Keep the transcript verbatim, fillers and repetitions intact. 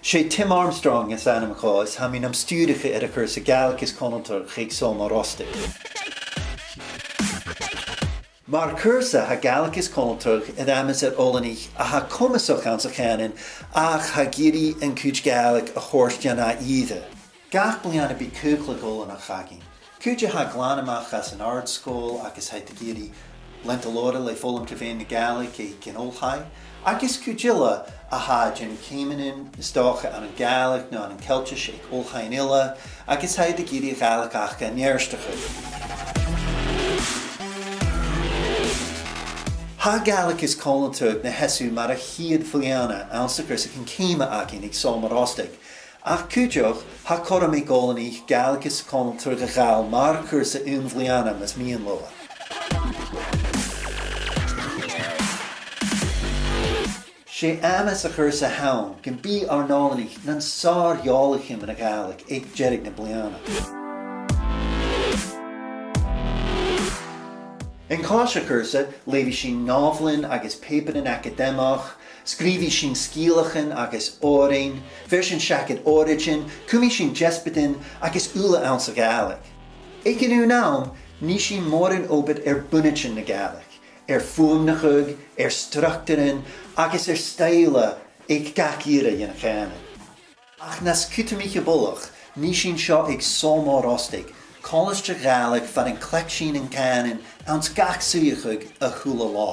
'S e Tim Armstrong as t-ainm dhomh is tha mi nam stiùireadh air a' chùrsa Gàidhlig is Conaltradh aig Sabhal Mòr Ostaig. Mar chùrsa, tha Gàidhlig is Conaltradh air amas air oileanaich a tha comasach anns a' chànan ach tha ag iarraidh an cuid Gàidhlig a thoirt dhan ath ìre. Gach bliadhna bidh cùrsa oileanach againn. Cuid a tha glan a-mach às an àrd-sgoil agus tha iad ag iarraidh leantainn orra le foghlam tro mheadhan na Gàidhlig aig an oilthigh, agus cuid eile a tha a' dèanamh ceumannan, is dòcha, ann an Gàidhlig no ann an Ceiltis aig oilthighean eile, agus tha iad ag iarraidh a' Ghàidhlig aca a neartachadh. Tha Gàidhlig is Conaltradh na sheasamh mar a' chiad bhliadhna anns a' chùrsa ceum againn aig Sabhal Mòr Ostaig, ach cuideachd, tha cothrom aig oileanaich Gàidhlig is Conaltradh a ghabhail mar chùrsa aon bhliadhna mus miann leotha. 'S e amas a' chùrsa a th' ann gum bi ar n-oileanaich nan sàr-eòlaichean mun a' Ghàidhlig aig deireadh na bliadhna. An toiseach, a' chùrsa, leughaidh sinn nobhailean agus pàipearan acadaimigeach, sgrìobhaidh sinn sgeulachdan agus òrain, bheir sinn seachad òraidean, cumaidh sinn deasbadan agus uile anns a' Ghàidhlig. Aig an aon àm, nì sinn mòran obair air bunaidean na Gàidhlig, air fuaimneachadh, air structaran agus air stoidhle aig gach ìre dhen chànan. Ach nas cudromaiche buileach, nì sinn seo aig Sabhal Mòr Ostaig, colaiste Ghàidhlig far an cleachd sinn an cànan anns gach suidheachadh a h-uile là.